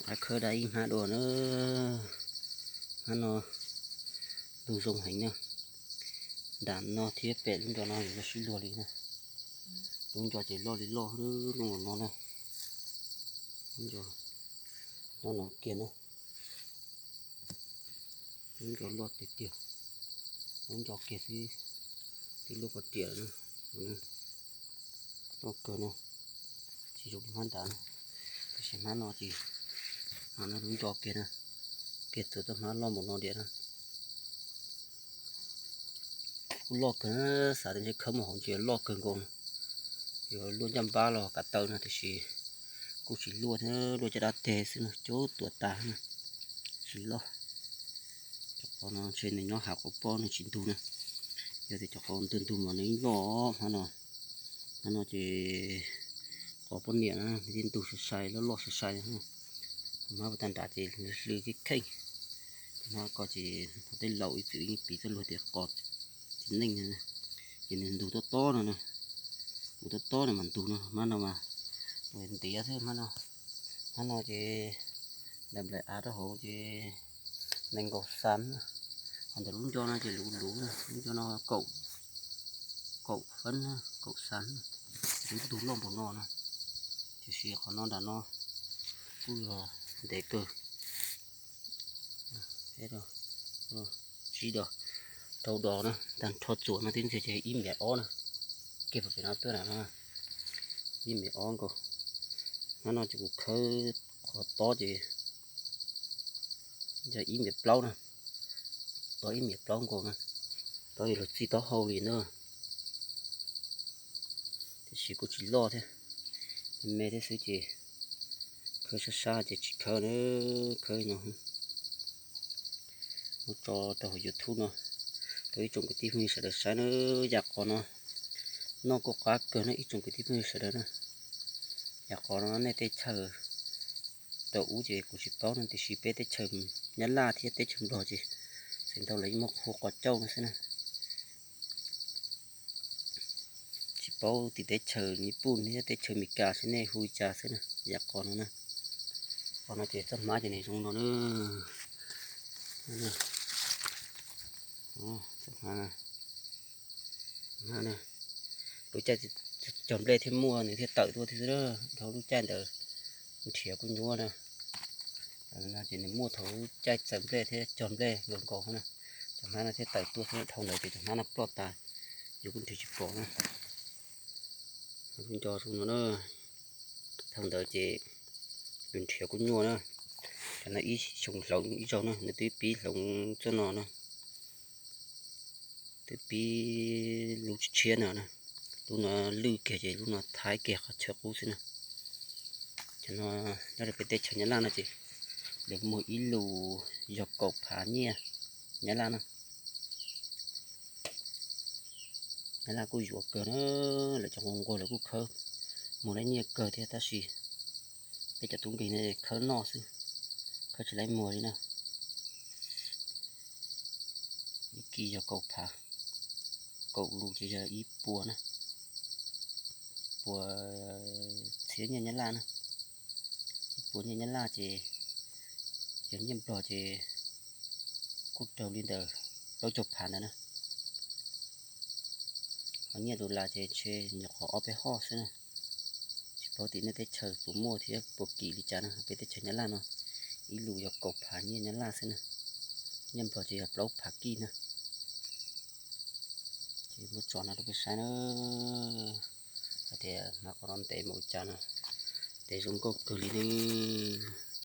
Rov khawb da ib hmab dua na. Hmab no ntug zoo heev na. Nram no thiab pem lub nco no yuav sib luag li na. Lub nco ces loj li loj lub no na. Lub nco, nco no kiag na. Lub nco loj tiag tiag. Lub nco kiag xwb, tib lub qhov riam na. Loj kawg na, tsis zoo li hmab nrad na. Tab sis hmab no ces, hmab no lub nco kiag na, kiag txog txoj hmab loj npaum no diam na. Kuj loj kawg, xav tias ntshe khawb mus hauv ntsis loj kawg nkaus na. Yuav luaj ncaj npab los kav taw no tiam sis kuj tsis luaj thiab, luaj caj dab teg xwb no, cub tuam tas na, tsis loj. Cov qos no ntshe nws nyob hav quav pob nws tsis ntug na. Yog tias cov qos ntug ntug mas nws yeej loj hmab no. Hmab no ces qos poj niam na, nws thiaj ntug sai sai, loj loj sai sai. Hmab ua tag nrad ces hlw kheej kheej. Hmab ko ces tej laus ib txwm yeej piv txoj lus tias qos txiv neej no, ces nws ntug tob tob no na. Ntug tob tob no mas ntug no, hmab no mas ntiav xwb hmab no. Hmab no ces nplaim av rau hauv ces nees nkaum xav na. Ho ntawm lub nco no ces luv luv na, lub nco no kaum, kaum fab na, kaum xav na. Lub ntug loj npaum no na, tiam sis qhov no nram no kuj yog ntev kawg. Tsib dos, rau dos na, tag nrho txuas no tib ntxig ces ib mev ob na. Kiag pem no tuaj na no, ib mev ob nkaus. Hmab no ces kuv khawb qhov tob ces yog ib mev plaub na, tob ib mev plaub nkaus na. Tob yuav luag txij taub hau li na. Tiam sis kuj tsis loj thiab, me me thiab xwb ces khawb sab sab ces tsis khawb na, khawb no. Muab tso rau hauv YouTube no rau ib tsoom kwv tij phooj ywg sawv daws saib na. Yam qos no noj kuj qab kawg na ib tsoom kwv tij phooj ywg sawv daws na. Yam qos no nej teb chaws thaum ub ces kuv tsis paub no, tiam sis peb teb chaws Nyab Laj thiab teb chaws Nplog ces txawm ntau lawv yeej muab hu qos cauj no xwb na. Tsis paub tim teb chaws Nyij Pooj thiab teb chaws Amelikas seb nej hu li cas xwb na, yam qos no na. Qos no ces txoj hmab ces nws zoo no na. Txoj hmab, hmab na, lub caij cog nplej thiaj muaj nws thiaj tawm tuaj thiab xwb na. Dhau lub caij ntawd nrhiav kuj nyuaj na. Ces nws muaj thaum lub caij txawm nplej thiab cog nplej nkaus nkaus na, cov hmab no thiaj tawm tuaj xwb. Dhau ntawd ces cov hmab no ploj tas, yus kuj nrhiav tsis pom na. Kuj nco zoo no na. Dhau ntawd ces yus nrhiav kuj nyuaj na. Cov no ib xyoo hloov ib zaug na, nws twb pib hloov txoj no na. Twb pib lub tshiab no na, lub no lwj kiag ces lub no thaib kiag qhov chaw qub xwb na. Cov no nyob rau peb teb chaws Nyab Laj no ces lawv muag ib lus yog kaum phav nyiaj Nyab Laj na. Nyab Laj kuj yuav kawg na, lawv cov nquag nquag lawv kuj khawb, muag tau nyiaj kawg thiab tab sis peb cov tub nkeeg no khawb noj xwb, khawb tsis laib muag li na. Ib kis yog kaum phav, kaum lus ces yog ib puas na, puas txhiab nyiaj Nyab Laj na. Ib puas nyiaj Nyab Laj ces yog nyiaj Nplog ces kuj raug li ntawm plaub caug phav ntawd na. Ho nyiaj dollar ces ntshe nyuam qhuav ob peb hoj xwb na. Tsis paub tim nej teb chaws puas muaj thiab puas kim li cas na, peb teb chaws Nyab Laj no ib lus yog kaum phav nyiaj Nyab Laj xwb na. Nyiaj Nplog ces yog plaub phav kij na. Ces muab tso no rau peb saib na, hais tias hmab qos no ntev npaum li cas na, ntev zoo nkauj kawg li nawb.